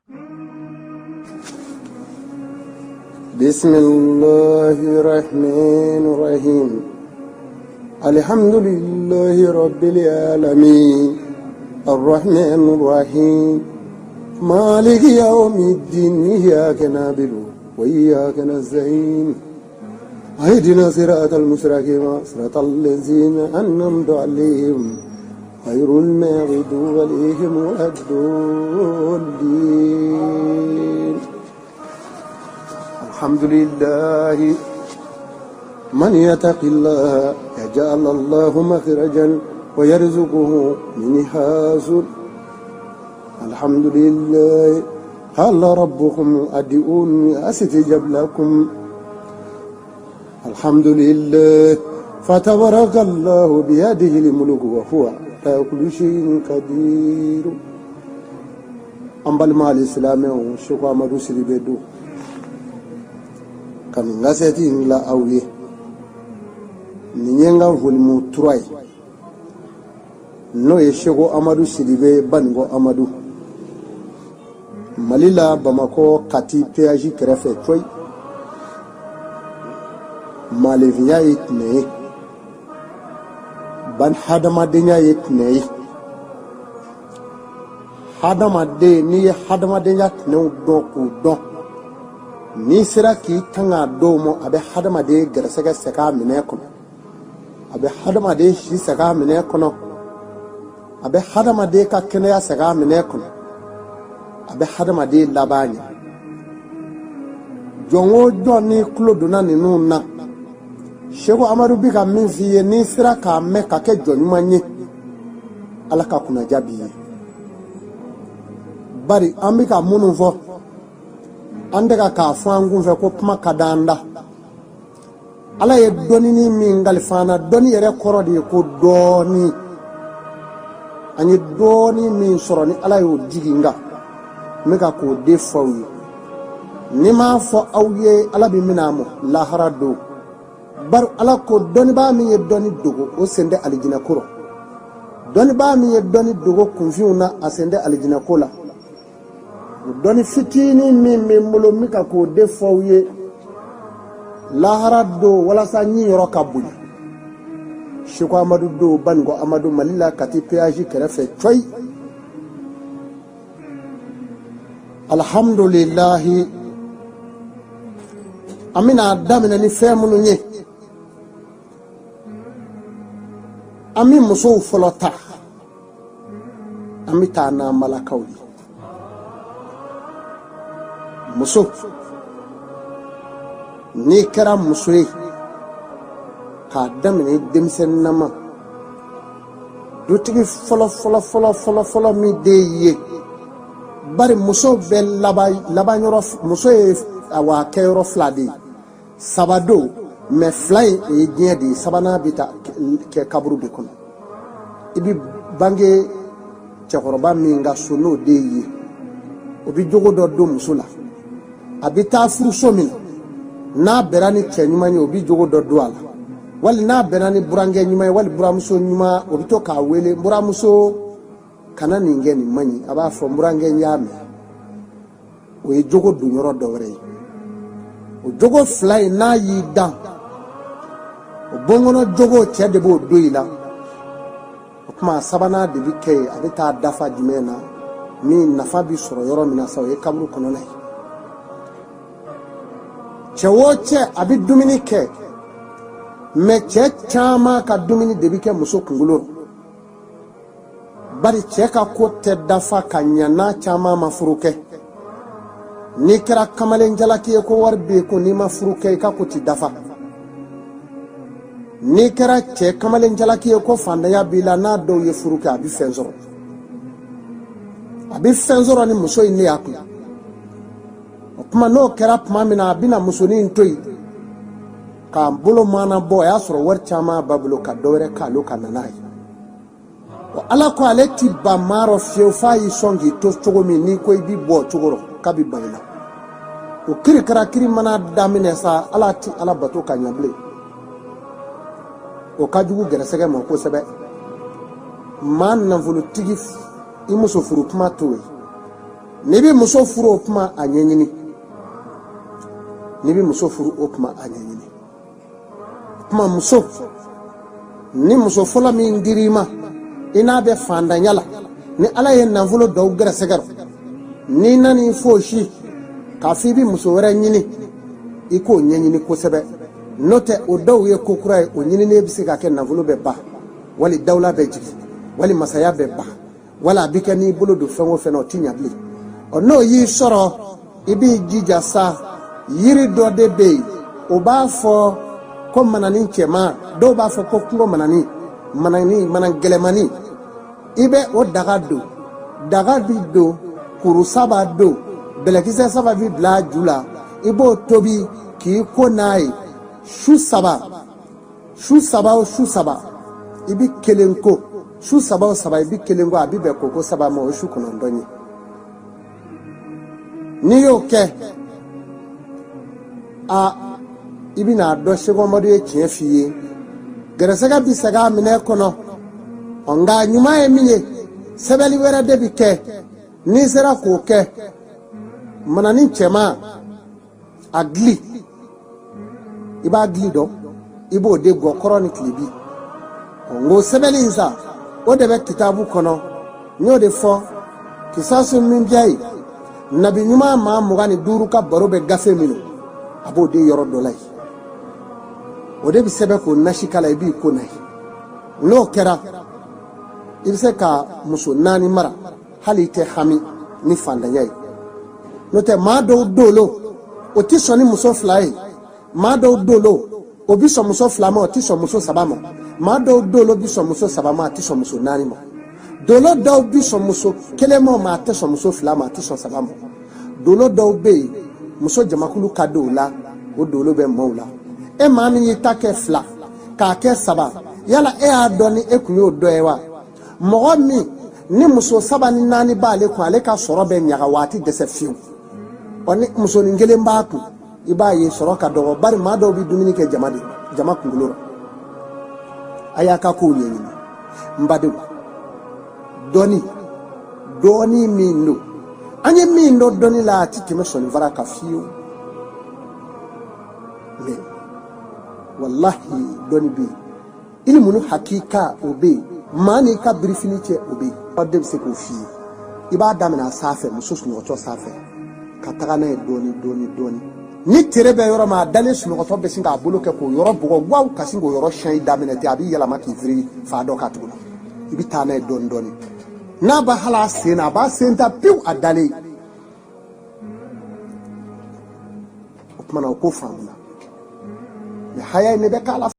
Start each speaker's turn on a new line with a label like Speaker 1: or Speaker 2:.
Speaker 1: بسم الله الرحمن الرحيم الحمد لله رب العالمين الرحمن الرحيم مالك يوم الدين إياك نعبد وإياك نستعين اهدنا صراط المستقيم صراط الذين أنعمت عليهم غير المغضوب عليهم ولا الضالين الحمد لله من يتق الله يجعل الله مخرجا ويرزقه من حيث الحمد لله قال ربكم أدعوني أستجب لكم الحمد لله فتبارك الله بيده الملك وهو على كل شيء قدير an balima alisilamɛw Seko Amadu Sidibe don ka nin kasɛti in dilan aw ye nin ye n ka volume 3 ye n'o ye Seko Amadu Sidibe Banikɔ Amadu Mali la Bamakɔ Kati péage kɛrɛfɛ coyi maaninfinya ye tɛnɛ ye ban hadamadenya ye tɛnɛ ye hadamaden n'i ye hadamadenya tɛnɛw dɔn k'u dɔn n'i sera k'i tanga dɔw ma a bɛ hadamaden gɛrɛsɛgɛ sɛgɛ minɛ kɔnɔ a bɛ hadamaden si sɛgɛ minɛ kɔnɔ a bɛ hadamaden ka kɛnɛya sɛgɛ minɛ kɔnɔ a bɛ hadamaden laban ɲɛ jɔn o jɔn n'i tulo donna ninnu na Seko Amadu bi ka min f'i ye n'i sera k'a mɛn ka kɛ jɔn ɲuman ye Ala ka kunnaja b'i ye bari an bɛ ka minnu fɔ an tɛ ka k'a fɔ an kunfɛ ko kuma ka d'an da Ala ye dɔnninin min kalifa an na dɔnni yɛrɛ kɔrɔ de ye ko dɔɔni an ye dɔɔni min sɔrɔ ni Ala y'o jigin n kan n bɛ ka k'o de fɔ aw ye ni n m'a fɔ aw ye Ala bɛ minɛ a ma lahara don bari Ala ko dɔnnibaa min ye dɔnni dogo o sen tɛ alijinɛ ko rɔ dɔnnibaa min ye dɔnni dogo kunfinw na a sen tɛ alijinɛ ko la o dɔnni fitinin min bɛ n bolo n bɛ ka k'o de fɔ aw ye lahara don walasa n yɔrɔ ka bonya Seko Amadu don Banikɔ Amadu Mali la Kati péage kɛrɛfɛ cɔyi alhamdulilahi an bɛna daminɛ ni fɛn minnu ye an bɛ musow fɔlɔ ta an bɛ taa n'an balakaw ye muso n'i kɛra muso ye k'a daminɛ denmisɛnninnama dutigi fɔlɔ fɔlɔ fɔlɔ fɔlɔ fɔlɔ min den ye bari muso bɛ laban laban yɔrɔ muso ye awa kɛyɔrɔ fila de ye saba don mɛ fila in o ye diɲɛ de ye sabanan bɛ taa kɛ kaburu de kɔnɔ i bɛ bange cɛkɔrɔba min ka so n'o den ye o bɛ jogo dɔ don muso la a bɛ taa furuso min na n'a bɛnna ni cɛ ɲuman ye o bɛ jogo dɔ don a la wali n'a bɛnna ni burankɛ ɲuman ye wali buramuso ɲuman o bɛ to k'a wele buramuso kana nin kɛ nin man ɲi a b'a fɔ n burankɛ n y'a mɛn o ye jogo don yɔrɔ dɔ wɛrɛ ye o jogo fila in n'a y'i dan o bonkɔnɔ jogo cɛ de b'o don i la o tuma sabanan de bɛ kɛ yen a bɛ taa dafa jumɛn na min nafa bɛ sɔrɔ yɔrɔ min na sa o ye kaburu kɔnɔna ye cɛ o cɛ a bɛ dumuni kɛ mɛ cɛ caman ka dumuni de bɛ kɛ muso kunkolo rɔ bari cɛ ka ko tɛ dafa ka ɲa n'a caman ma furu kɛ n'i kɛra kamalen jalaki ye ko wari b'i kun n'i ma furu kɛ i ka ko ti dafa n'i kɛra cɛ kamalen jalaki ye ko fantanya b'i la n'a dɔw ye furu kɛ a bɛ fɛn sɔrɔ a bɛ fɛn sɔrɔ ni muso in ne y'a kun o tuma n'o kɛra tuma min na a bɛna musonin in to yen k'a bolo maana bɔ a y'a sɔrɔ wari caman b'a bolo ka dɔ wɛrɛ k'ale ka na n'a ye Ala ko ale ti ban maa rɔ fiyewu f'a y'i sɔn k'i to cogo min n'i ko i bi bɔ o cogo rɔ k'a bi ban i la o kirikarakiri mana daminɛ sa ala ti ala bato ka ɲa bilen o ka jugu gɛrɛsɛgɛ ma kosɛbɛ maa nafolotigi i muso furu kuma t'o ye N'i bɛ muso furu, o tuma a ɲɛɲini. N'i bɛ muso furu, o tuma a ɲɛɲini. O tuma muso, ni muso fɔlɔ min dir'i ma, i n'a bɛ fantanya la, ni Ala ye nafolo dɔw gɛrɛsɛgɛ rɔ, n'i nan'i fosi k'a fɔ i bɛ muso wɛrɛ ɲini, i k'o ɲɛɲini kosɛbɛ. N'o tɛ, o dɔw ye ko kura ye. O ɲininen bɛ se ka kɛ nafolo bɛ ban, wali dawula bɛ jigin, wali masaya bɛ ban, wala a bɛ kɛ n'i bolo don fɛn o fɛn na, o ti ɲa bilen. Ɔ, n'o y'i sɔrɔ, i b'i jija sa. Yiri dɔ de bɛ yen, o b'a fɔ ko manani cɛman, dɔw b'a fɔ ko kungo manani, manani manan gɛlɛmani. I bɛ o daga don, daga bi don, kuru saba don, bɛlɛkisɛ saba bi bila a ju la. I b'o tobi k'i ko n'a ye su saba, su saba o su saba i bi kelen ko, su saba o saba i bi kelen ko, a bi bɛn koko saba ma, o ye su 9 ye. N'i y'o kɛ, a i bɛna dɔn Seko Amadu ye tiɲɛ f'i ye. Gɛrɛsɛgɛ bi segin a minɛ kɔnɔ. Ɔ, nka ɲuman ye min ye, sɛbɛnni wɛrɛ de bi kɛ. N'i sera k'o kɛ, manani cɛman a gili, i b'a gili dɔn, i b'o de gɔ kɔrɔ ni tilebi. Ɔ, nko sɛbɛnni in sa, o de bɛ kitabu kɔnɔ. N y'o de fɔ, kisasu min bɛ yen, nabi ɲuman maa 25 ka baro bɛ gafe min, a b'o de yɔrɔ dɔ la yen, o de bɛ sɛbɛn k'o nasi kala, i b'i ko n'a ye. N'o kɛra, i bɛ se ka muso naani mara, hali i tɛ hami ni fantanya ye. N'o tɛ, maa dɔw dolo, o tɛ sɔn ni muso fila ye. Maa dɔw dolo, o bɛ sɔn muso fila ma, o tɛ sɔn muso saba ma. Maa dɔw dolo bɛ sɔn muso saba ma, a tɛ sɔn muso naani ma. Dolo dɔw bɛ sɔn muso kelen ma, ma a tɛ sɔn muso fila ma, a tɛ sɔn saba ma. Dolo dɔw bɛ yen, muso jamakulu ka di o la, o dolo bɛ maaw la. E maa min y'i ta kɛ fila k'a kɛ saba, yala e y'a dɔn ni e kun y'o dɔ ye wa? Mɔgɔ min ni muso saba ni naani b'ale kun, ale ka sɔrɔ bɛ ɲaga waati dɛsɛ fiyewu. Ɔ, ni musonin kelen b'a kun, i b'a ye sɔrɔ ka dɔgɔ, bari maa dɔw bɛ dumuni kɛ jama de, jama kunkolo rɔ. A y'a ka kow ɲɛɲini, n badenw. Dɔnni, dɔɔni min don, an ye min dɔn dɔnni la, a ti tɛmɛ sɔnifara kan fiyewu. Mɛ walahi, dɔnni bɛ yen, ilimunu hakika o bɛ yen, maa n'i ka birifini cɛ, o bɛ yen. Aw de bɛ se k'o f'i ye. I b'a daminɛ a sanfɛ, muso sunɔgɔtɔ sanfɛ, ka taga n'a ye dɔɔni dɔɔni dɔɔni. Ni tere bɛ yɔrɔ min, a dalen sunɔgɔtɔ bɛ sin k'a bolo kɛ k'o yɔrɔ bugɔ, waw, ka sin k'o yɔrɔ siɲɛ. I daminɛ ten, a b'i yɛlɛma k'i firi fa dɔ kan tuguni. I bɛ taa n'a ye dɔɔni dɔɔni. N'a b'a hali a sen na, a b'a sen ta pewu, a dalen. O tuma na, o ko faamuna mɛ haya in de bɛ k'a la.